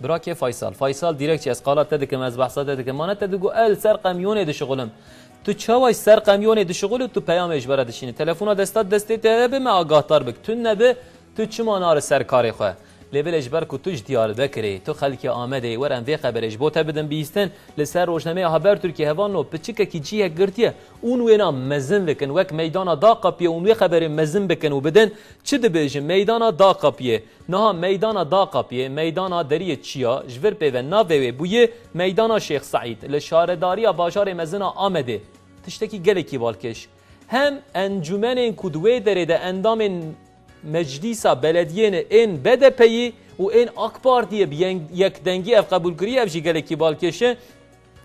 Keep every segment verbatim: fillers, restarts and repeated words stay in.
Birakê Faysal. Faysal dîrek çi, ez qala te dikim, ez behsa te dikim. Mane te digo, el ser qemyonê dişixulim. Tu çawa ji ser qemyonê dişixulî û tu peyamê ji bera dişînî? Telefona desta destê te be, me agahdar bik. Tu nebe, tu çima nari ser karê xwe? Lê belê ji ber ku tu ji Diyarbekirê, tu xelkê Amedê, were em vê xeberê ji bo te bidin bihîstin, li ser rojnameya Haber Türkiye hevalno piçikekî cihek girtiye ûn wêna mezin bikin, wek meydana Daqapiyê ûn wê xeberê mezin bikin û bidin, çi dibêjin meydana Daqapiyê? Niha meydana Daqapiyê, meydana Deriyê Çiya, ji vir pê ve navê wê bûye meydana Şêx Seîd, li şaredariya bajarê mezin a Amedê. Tiştekî gelekî balkêş. Hem encûmenên ku di wê derê de endamên meclîsa belediyê ne, ên B D P'yî û ên AK Partiyê bi yeng-, yekdengî ev qebûl kiriye, ev jî gelekî balkêş e.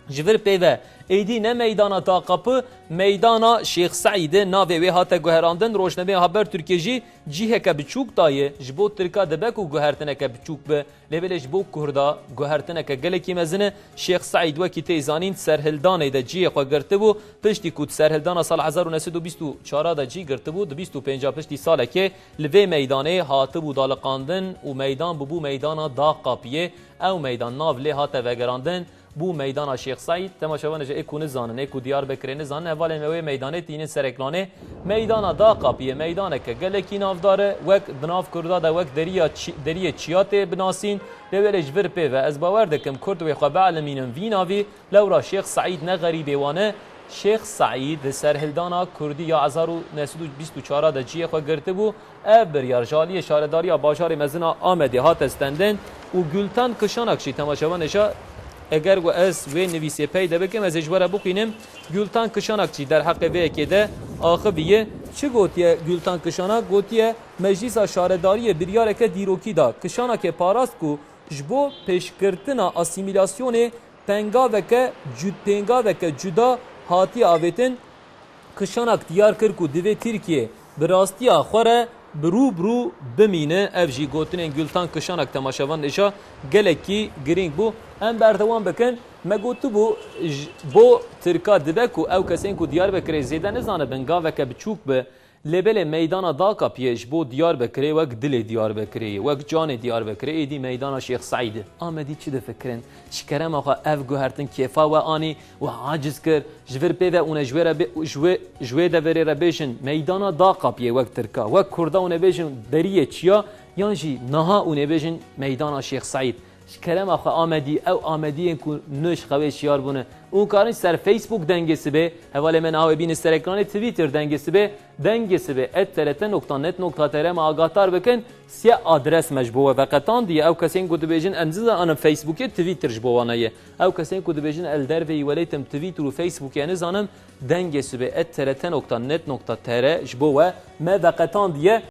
Ji vir pê ve êdî ne meydana Taqapî, meydana Şêx Seîd e, navê wê hate guherandin. Rojnameya Haber Türkiye jî ciheke biçûk daye ji bo Tirka dibe ku guhertineke biçûk be. Lê belê ji bo Kurda guhertineke gelekî mezin e. Şêx Seîd wekî tê zanîn serhildanê de cihê xwe girtibû. Piştî ku di serhildana sala hezar û neh sed û bîst û çar de cî girtibû, di bîst û pênc piştî salekê li vê meydanê hatibû daliqandin û meydan bûbû meydana Daqapiyê. Ew meydan nav lê hate vegerandin. Bû meydana Şêx Seîd. Temaşevanê ji ê ku nizanin, ê ku Diyarbekirê nizanin, hevalên me wê meydanê tînin ser ekranê. Meydana Daqapiyê meydaneke gelekî navdar e. Wek di nav Kurda de wek deriya Çi-, deriyê Çiya tê binasîn. Lê wê lê ji vir pê ve ez bawer dikim Kurd wê xwe bielmînin vî navî. Lewra Şêx Seîd ne xerîbê wan e. Şêx Seîd di serhildana Kurdî ya hezar û neh sed û bîst û çar de cihê xwe girtibû. Ev biryar ji aliyê şaredariya bajarê mezin a Amedê hate stendin û Gultan Kişanak jî temaşevanê şa, eger ku ez wê nivîsê peyde bikim, ez ê ji we re bixwînim. Gultan Kişanak jî derheqê vê yekê de axiviye. Çi gotiye Gultan Kişanak? Gotiye, Meclîsa Şaredariyê biryareke dîrokî da. Kişanakê parast ku ji bo pêşkirtina asîmîlasyonê pengaveke cud-, pêngaveke cuda hatiye avêtin. Kişanak diyar kir ku divê Tirkiye bi rastiya xwe re bi rû bi rû bimîne. Ev jî gotinên Gultan Kişanak temaşevan dêşa gelekî girîng bû. Em berdewam bikin. Me gotibû, ji bo Tirka dibe ku ew kesên ku Diyarbekirê zêde nizanibin gaveke biçûk bi. Lê belê meydana Daqapiyê ji bo Diyarbekirê wek dilê Diyarbekirê ye, wek canê Diyarbekirê, êdî meydana Şêx Seîd e. Amedî çi difikirin? Ji kerema xwe ev guhertin kêfa we anî, we aciz kir, ji vir pê ve hûn e ji wê re bê-, ji wê, ji wê deverê re bêjin, meydana Daqapiyê wek Tirka, wek Kurda hûn ê bêjin deriyê çiya, yan jî niha hûn ê bêjin meydana Şêx Seîd. Ji kerema xwe Amedî, ew Amediyên ku nû ji xewê şiyar bûne. Hûn karin ser Facebook Dengê Sibê, hevalê me niha wê bîne ser ekranê, Twitter Dengê Sibê, dengê sibê et T R T nokta net nokta T R me agahdar bikin. Sê adres me ji bo we veqetandiye. Ew kesên ku dibêjin em nizanin Facebookê, Twitter ji bo wan heye. Ew kesên ku dibêjin el derveyî welêtim Twitter û Facebookê nizanim, dengê sibê et T R T nokta net nokta T R ji bo we me veqetandiye.